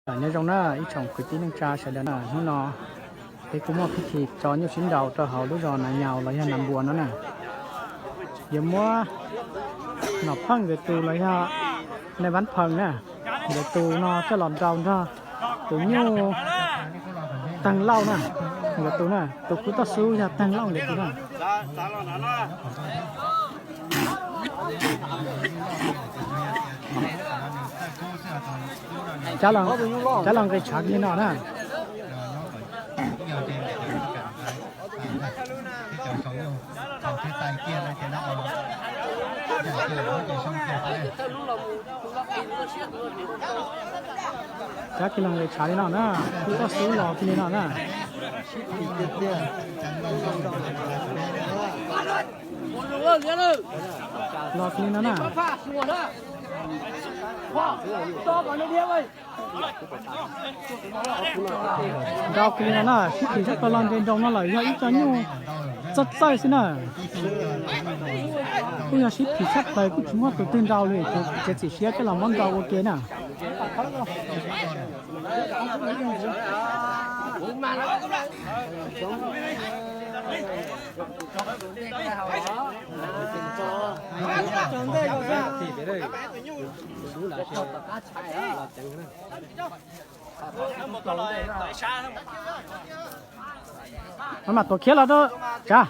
Nyob zoo na ib tsoom kwv tij neej tsa sawv daws na, hnub no peb kuj muaj pib thi tso nyuj sib nraus rau hauv lub zos Nas Nyaus los yog Nas Npuas no na. Yuav muab Nom Pheej nkawd tus los yog Nais Vab Pheej na, nkawd tus no coj los nraus nrog tus nyuj Teeg Lauj na, nkawd tus na, tus kub toj xub yog Teeg Lauj nkawd tus na. Cab los nqis tshav li no na. Cab kiag los nqis tshav li no na, kub toj xub los kiag li no na. Los kiag li no na. Nraus kiag li no na, sib phim tshaj plaws los nres nroos no lawm yog ib co nyuj txawj txawj xwb na. Kuj yog sib phim tshaj plaws kuj tsis muaj tus twg nraus li, txiav txim siab coj los muab nraus ua ke na. Maj mam tuav khiav los rau tsav.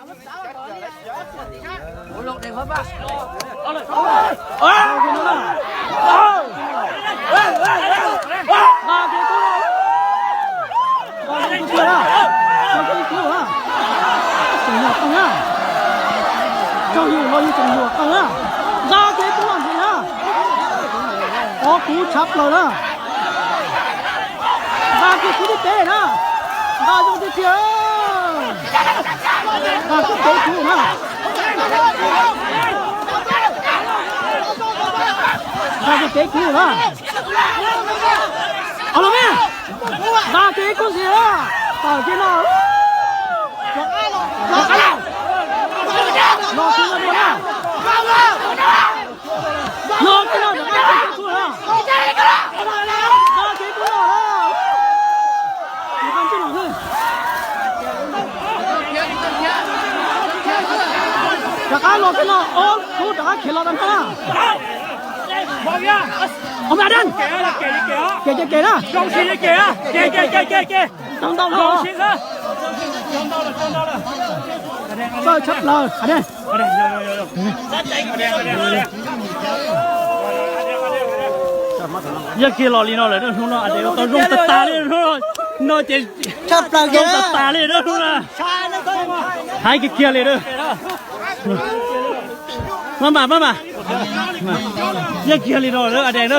Tseem nyuam qeeg na, raug yus los yus tseem nyuam qeeg na, nqa kev kub los ntxiv na, qhov kub tshab plaws na, nqa kiag kub tib teb na, nqa zoo tiag tiag, nqa kub teb kub na, nqa kub teb kub na, los me, nqa kev kub ntxiv na, tawm kiag no, los kiag no, los kiag no, nqa kev kub na, nqa kev kub no na. Rov qab los kiag no, ob tug rov qab khiav los rau ntag. Ov, me Dab, kev ces kev na, tau ntau los, txawj tshaj plaws. Yog kiag los li no lawm hnub no tau zoo tas tas li no ces tshaj plaws zoo tas tas li hnub no. Hais kiag kiag li, maj mam maj mam, yog kiag li no a dais na.